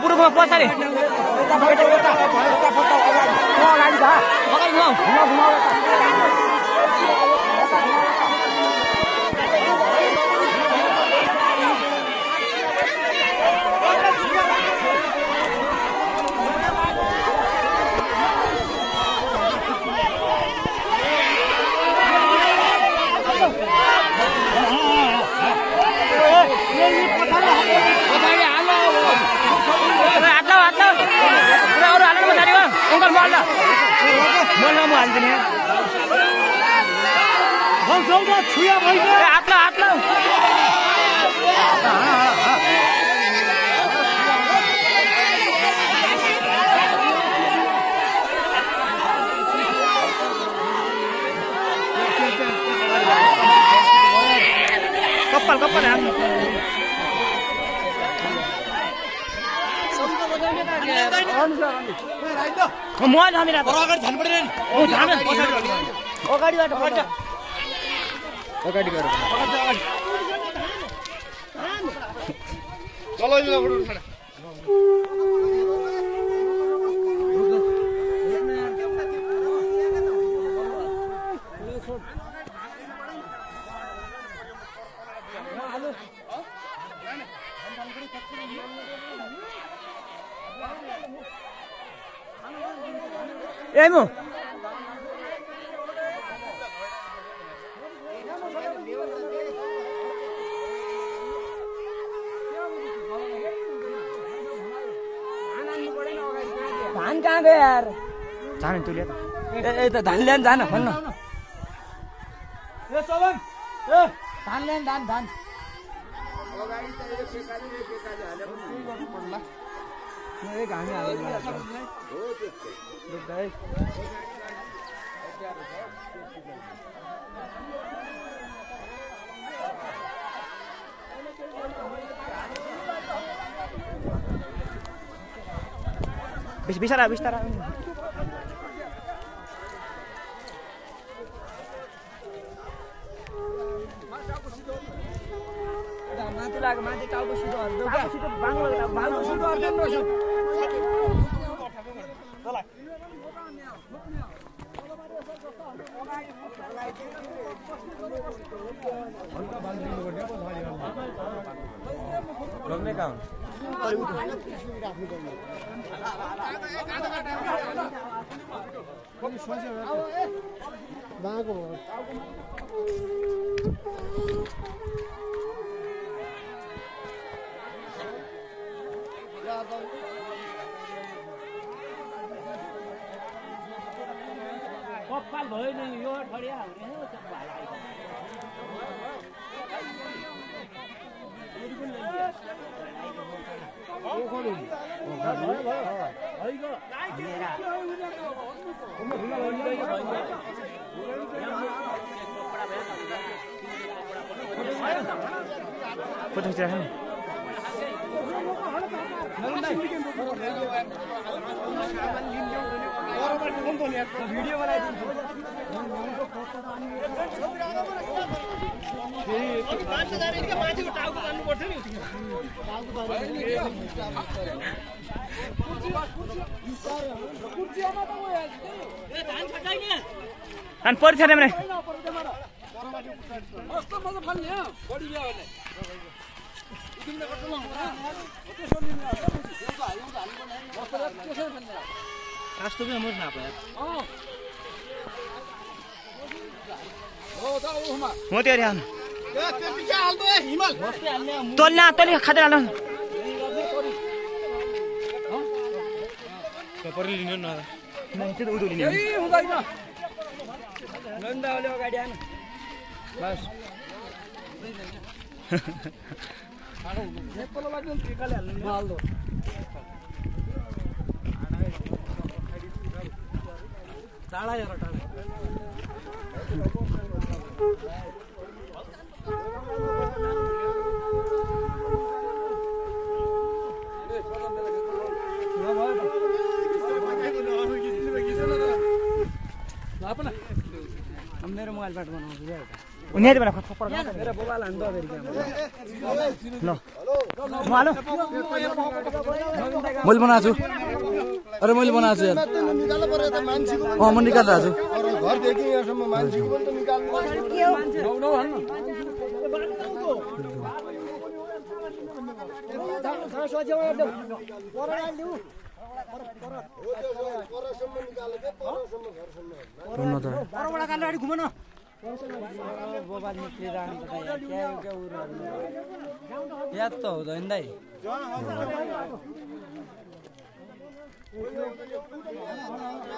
पुरो पछाडि couple mobile हामीलाई अगाडि झन् पर्दैन अगाडिबाट अगाडि गएर चलो यो फोटो उठाउन एमो धान कहाँ गयो यार जाने तुले त ए त धान ल्यान जान भन्न ए चलन ए धान ल्यान धान अगाडि त यो केकाले हाले पनि गर्नु पर्ला ए घामी हाल्नु हो त्यस्तै देख्दै बिस्तारा माथि लाग्यो माथि टाउको सिधो हर्दो क्या सिधो बाङ्लो सिधो हर्दो लग्ने कहाँ कपाल भयो नि यो ठडिया हुने हो फोटो खिचाइ भिडियो बनाइदिन्छु परीक्षा टाइम तोली खाँदै हाल्नु अगाडि आएन बस टाढा हेर टाढा मोबाइल बाट बनाउँछु क्या उनीहरु बेला खप्पर मेरो मोबाइल हान्द फेरि क्या ल म हालो मैले बनाएको छु अरे मैले बनाएको छु यार निकाल्नु पर्यो त मान्छेको म निकालिरहेको छु घरदेखि यहाँसम्म मान्छेको पनि त निकाल्नु मोबाइल निक्लिएर आएको त याद त हुँदैन दाइ